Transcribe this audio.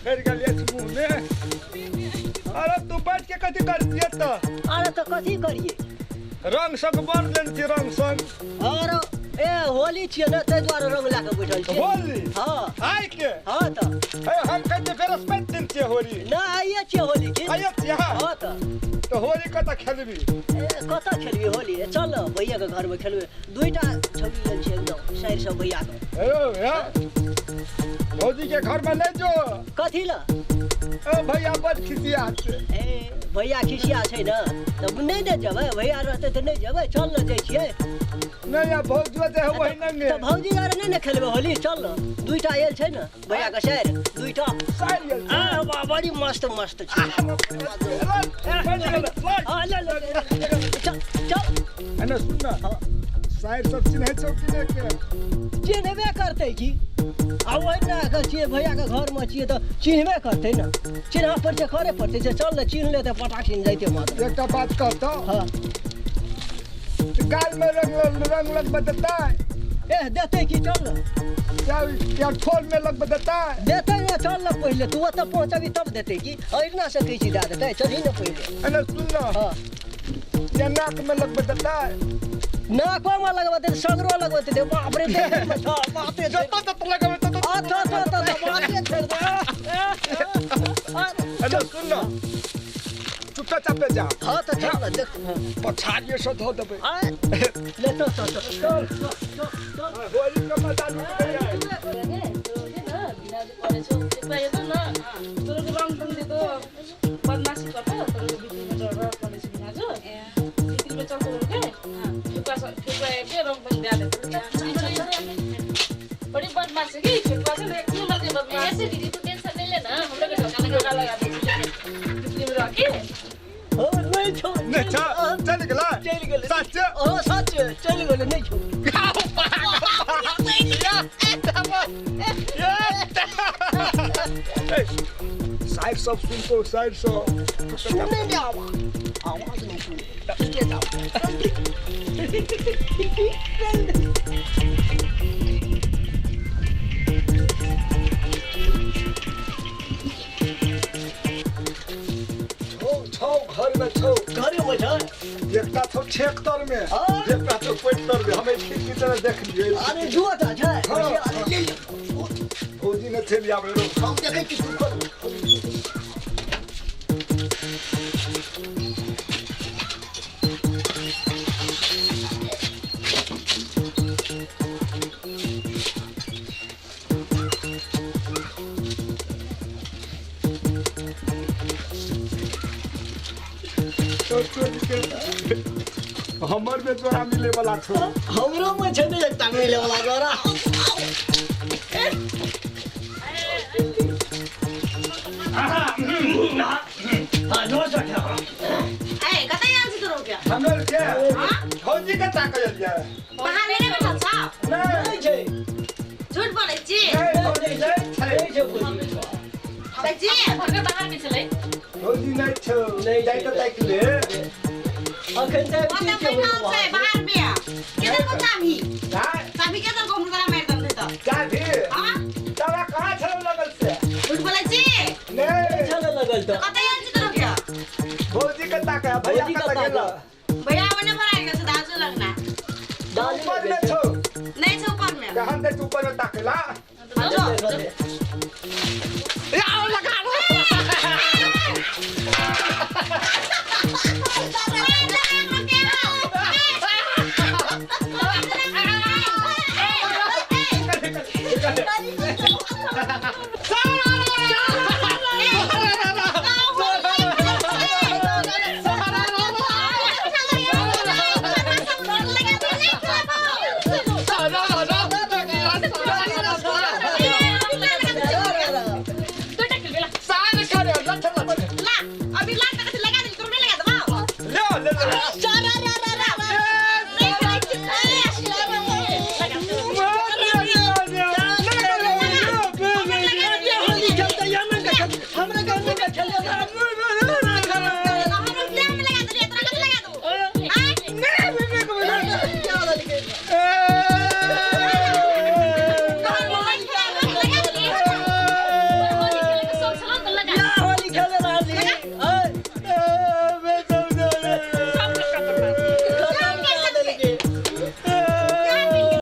फेर गेल अछि मुँह में। अरे तू बैठ के कथी करतियै तऽ? अरे तऽ कथी करियै? रंग संग बड़ लेने छी रंग संग। अरे ए होली छियै ने, ताहि दुआरे रंग लए कऽ बैठल छियै। होली? हँ। आइ के? हँ तऽ। हे, हम कहै छियै बृहस्पति दिन छियै होली। नहि, आइए छियै होली की। आइए छियै? हँ तऽ। तऽ होली कतऽ खेलबी? ए, कतऽ खेलबी होली? ए, चल ने भैयाके घरमे खेलबै। दुईटा छवि गेल छै एकदम साइर सब भैया के। हे हे, भौजी के घर में नहीं जो। कथी ला? ए भैया बड खिसिया छै। ए भैया खिसिया छै ने तऽ नहि ने जेबै, भैया रहतै तऽ नहि जेबै। चल ने जाइ छियै। नहीं आ भौजी जे है वही नंगे। तऽ भौजी आर नहि ने खेलबै होली, चल ने। दुईटा आयल छै ने भैया के साइर, दुईटा साइर आयल छै। आ बड़ी मस्त मस्त छै। आ ले ले चल चल। एने सुन ना। हाँ। साइर सब चिन्है छौ कि नहि के? चिन्हबे करतै की। आ ओहिना के छियै, भैया के घर में छियै तऽ चिन्हबे करतै ने। चिन्हा परिचय करे पड़तै से। चल ने, चिन्ह लेतै पटाख चिन्ह जैते मात्र। एकटा बात कहतौ। हाँ। गाल में रंग रंग लगबे देतै? ए देतै की, चल ने। या या ठोल में लगबे देतै? देतै ने, चल ने पहिले तू ओतऽ पहुँचबी तब देतै की। अहिना से कहै छी दए देतै, चलही ने पहिले। एने सुन ना। हाँ। या नाक में लगबे देतै? नाको में लगबे देतै, सगरो लगबे देतै। बाप रे, देह में छौ, बाप रे। जतऽ जतऽ लगबे ततऽ। अच्छा अच्छा अच्छा, बाप रे, छोड़ दे। एने सुन ना, चुपे चापे जा। हाँ तऽ चल ने, देख। पछाड़िए से धो देबै। आ ले चल चल चल चल चल चल। होली के मजा लूटबै आइ। बदमासी गर्छ तोरो भित्रीमा डर परेछ भिनाजु भित्रीमा चल्छ के ठेकुवा ठेकुवा के रङ पनि दिया बड़ी बदमाशी कि ठेकुवा चाहिँ एक नम्बर के बदमाश। ऐसे दीदी तू टेंशन नहीं लेना, हम लोग ढोका लगा दै छी भित्रीमा रह के। हो नहीं छौ। नहि छौ, चलि गेलै? चलि गेलै। सच? हो सच, चलि गेलै, नहि छौ। साइड सब सुनतो, साइड सब सुने नहीं, आवाज आवाज नहीं सुने। ठीक है, जाओ। छौ छौ घर में छौ। घरे में छै। एकटा छौ छेक तर में, हाँ। एकटा छौ पेट तर में। हम खिड़की तरह देख लियै। अरे जुआटा छै। हाँ। अरे ले ले। भौजी ने चलि आबै रो। हम देखै छी तू कर। हमर में तोरा मिले वाला छौ। हमरो में छै ने एकटा मिले वाला जोड़ा। हाँ, जोर से उठा। ए कतऽ आयल छी तोरो के? हमर के भौजी के ताकल जाय। बाहर नहि बैठल छौ? नहीं। नहीं छै। झूठ बोलै छी? नहीं भौजी, नहीं छै। नहीं छै भौजी। जी घर के बाहर में छलै। भौजी नहीं छौ। नहीं जाइ तऽ छै। ताकि ले। अखन तऽ ओतऽ बैठल छै बाहर में। केदर को चाभी? जाय। चाभी केदर को हुनकरा मारि देलकै तऽ? चाभी? हाँ। ताला कहाँ छलौ लगल से? झूठ बोलै छी? नहीं। छल लगल तऽ। कतऽ आयल छी तोरो के? भौजी के ताके, भैया भौजी के कतऽ गेल? ताके। भैया ओने भराइ गेल छै दाजु लगना। दाजु।